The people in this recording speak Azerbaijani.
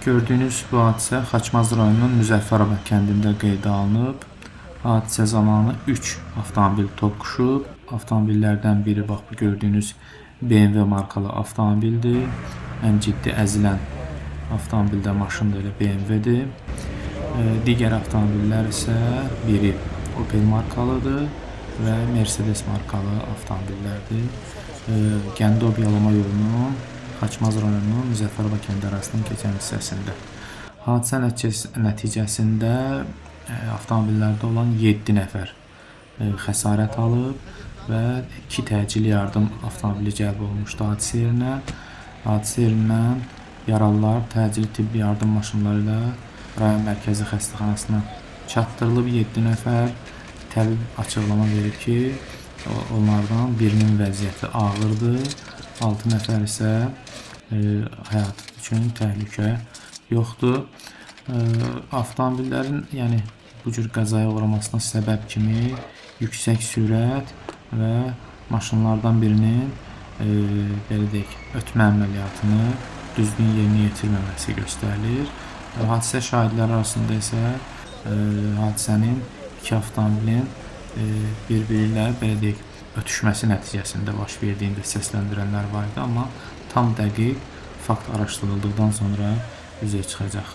Gördüyünüz bu hadisə Xaçmaz rayonunun Müzəffərabad kəndində qeydə alınıb. Hadisə zamanı 3 avtomobil toqquşub. Avtomobillərdən biri bax bu gördüyünüz BMW markalı avtomobildir. Ən ciddi əzilən avtomobildə maşın da elə BMW-dir. Digər avtomobillər isə biri Opel markalıdır və Mercedes markalı avtomobillərdir. Gəndob Yalama yolunun Xaçmaz rayonunun Müzəffərabad kəndi ərazisindən keçən hissəsində. Hadisə nəticəsində avtomobillərdə olan 7 nəfər xəsarət alıb və 2 təcili yardım avtomobili cəlb olunmuşdu hadisə yerinə. Hadisə yerindən yaralılar təcili tibbi yardım maşınları ilə rayon mərkəzi xəstəxanasına çatdırılıb 7 nəfər. Təbib açıqlama verib ki, onlardan birinin vəziyyəti ağırdır. 6 nəfər isə həyatı üçün təhlükə yoxdur. Avtomobillərin, yəni bu cür qəzaya uğramasına səbəb kimi yüksək sürət və maşınlardan birinin belə deyək, ötmə əməliyyatını düzgün yerinə yetirməməsi göstərilir. Hadisə şahidləri arasında isə hadisənin iki avtomobilin bir-biri ilə belə deyək, ötüşməsi nəticəsində baş verdiyini də səsləndirənlər var idi, amma tam dəqiq fakt araşdırıldıqdan sonra üzə çıxacaq.